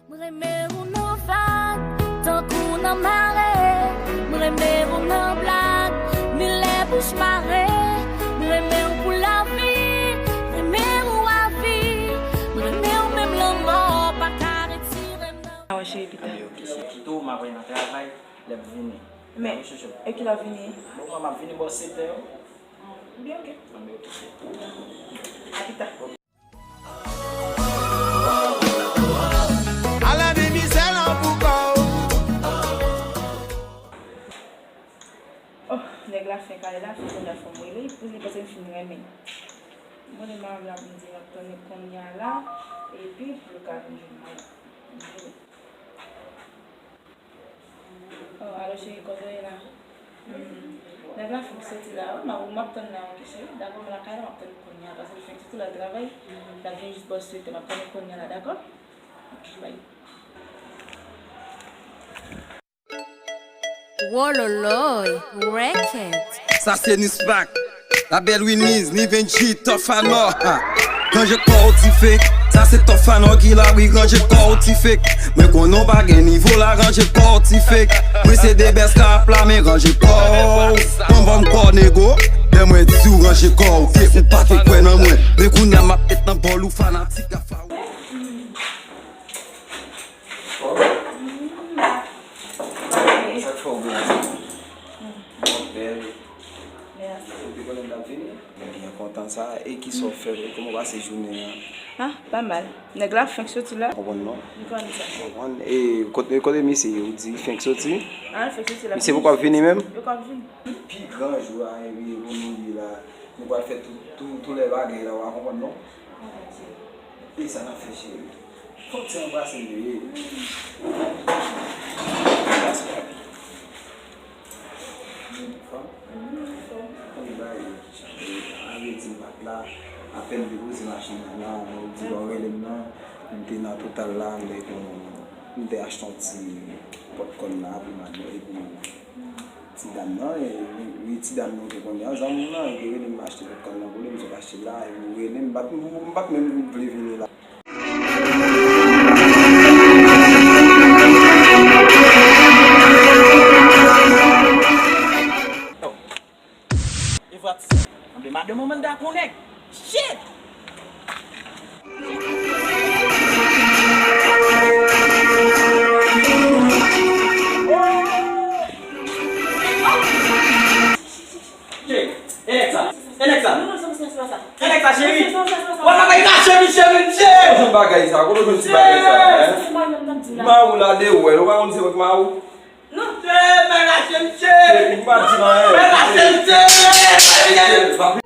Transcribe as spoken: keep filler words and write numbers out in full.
M renmen ou nan vag, tankou nan mare. M renmen ou nan blag, ni lè bouch mare. M renmen ou pou lavi, renmen ou avi. M renmen ou menm lanmò pa ka retire m nan. Awa cheri pita. Kite w, m ap nan travay, lè m vini. Men, e kilè w vini? Bon, m ap vini bò sèt è. Byen, oke. Anben, oke. A pita. Ala de mizè lan pou kò w. Oh, nèg la fenk ale la, fè kounye a fò m rele, pou li panse m fin renmen. Mwen menm la pou m di l ap tann kounye a la, epi pou l ka vin jwenn mwen. Oh, alo cheri, kote w ye la? Hmm. Nèg la fenk soti la wi, m ap tann la, oke cheri? Dakò, m lakay la, m ap tann kounye a, paske l fenk soti la, l travay. L ap vin jis bò sèt è, m ap tann kounye a la, dakò? Oke, bye. Wololoy Records. Sa se Nispak. La belle Winnie's, ni Venchi, Tough Anor, ha. Ranje kò w ti fake, sa se Tough Anor ki la wi, ranje kò w ti fake. Mwen konnen w pa gen nivo la, ranje kò w ti fake. Mwen se de best k ap la, men ranje kò w. Pran banm kò nego, lè mwen di w ranje kò w, ke ou pa te kwè nan mwen. Men kounye a m ap met nan bòl ou fanatik a fa ou. Sa k fè w byen? Bon, bèl. Mèsi. Ou te konnen m t ap vini? Mwen byen kontan sa. E kisa w fè? Kòman w pase jounen an? Ah, pa mal. Nèg la fenk soti la. Konprann non? M konn sa. Konprann. E kote, kote misye ye? Ou di fenk soti? Ah, fenk soti la. Misye poko ap vini menm? Poko ap vini. Pi gran jou a, epi pou nou ye la. Nou pral fè tout, tout, tout lè bagay la, w a konprann non? E sa n ap fè cheri? Fòk ti anbrase m ye. Anbrase m. Anfòm? Anfòm. Konn bagay yo ki chanje. Ann redi m pa t la. Apèn depoze machin nan la, mwen di bon rele m nan. M te nan Total la, m te, m te achte yon ti pòpkòn la pou madanm epi ti dam nan, e, e, e ti dam nan ou te konnen an, zanmi w lan, li te rele m achte pòpkòn nan pou li, m sot achte l la, epi ou rele m, m pa t, m pa t menm vle vini la. E vwa ti. Anben madanm ou manda pou nèg. Shit! Shit! E nèg sa? E nèg sa? Non, non, se pa sa, se pa sa. E nèg sa, cheri? Non, non, se pa sa, se pa sa. Wè bagay sa, cheri, cheri, cheri! Kote w jwenn bagay sa? Kote w jwenn ti bagay sa, hein? Ma ou la de wè, ou pa konn se mwen ki ma ou? Non. Cheri, men lache m, cheri! Ou pa di nan, hein? Men lache m, cheri!